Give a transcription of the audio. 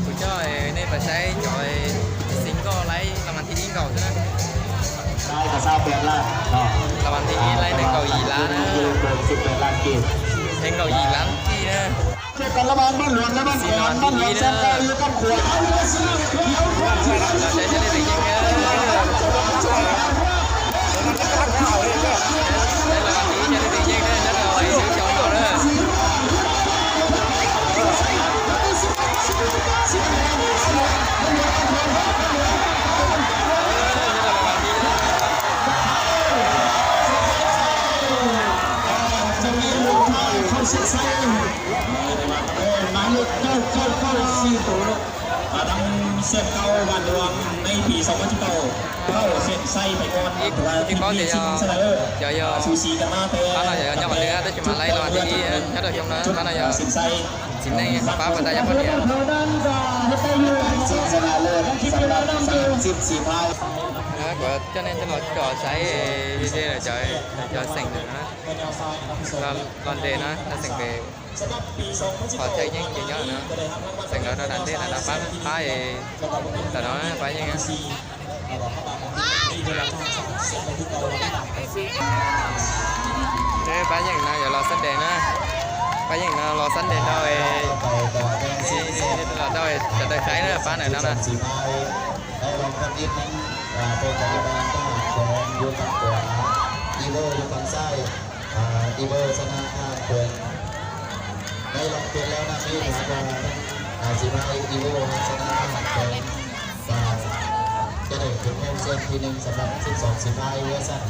Kuv coj nej pais saib cov xeem nkauj laib los vas thib ib nkaus xwb na. Los vas thib ib laib nees nkaum yim lab na. Nees nkaum yim lab kij na. Xeem los vas thib ib na. Los saib cov neeg tseem ceeb na. Los vas thib ib cov neeg tseem ceeb na, nyob rau xyoo no na. Maj lej kaum kaum kaum xya tus lawm. Thaj tsam xeem kaum vas luam neb pis xov mab tsis tau, kaum xeem xais pais ko, ib paub tias yog, yog, yog, pab no yog nyob qhov twg tab sis mas laib los vas thib ib nyob rau xyoo no, pab no yog xeem xais, txiv neej pab puas tas yog poj niam. Kuv coj nej coj los tsom saib video cov, cov xeem na, los ntes no, xeem pem qhov chaw yeej ces nyob no, xeem los rau nram ntej ntawm no pab, pab, ntawm no pab yeej. Pab yeej no yuav los xab des na, pab yeej no los xab des rau, los rau sawv daws saib na, pab ntawm no na. Đây là tuyệt leo năm mươi tháng và à, chị Mai Ivo Hasana Hàn Tuấn và cái đỉnh Việt Nam Sen Phi Ninh sản phẩm chip sóng chị Mai Wilson.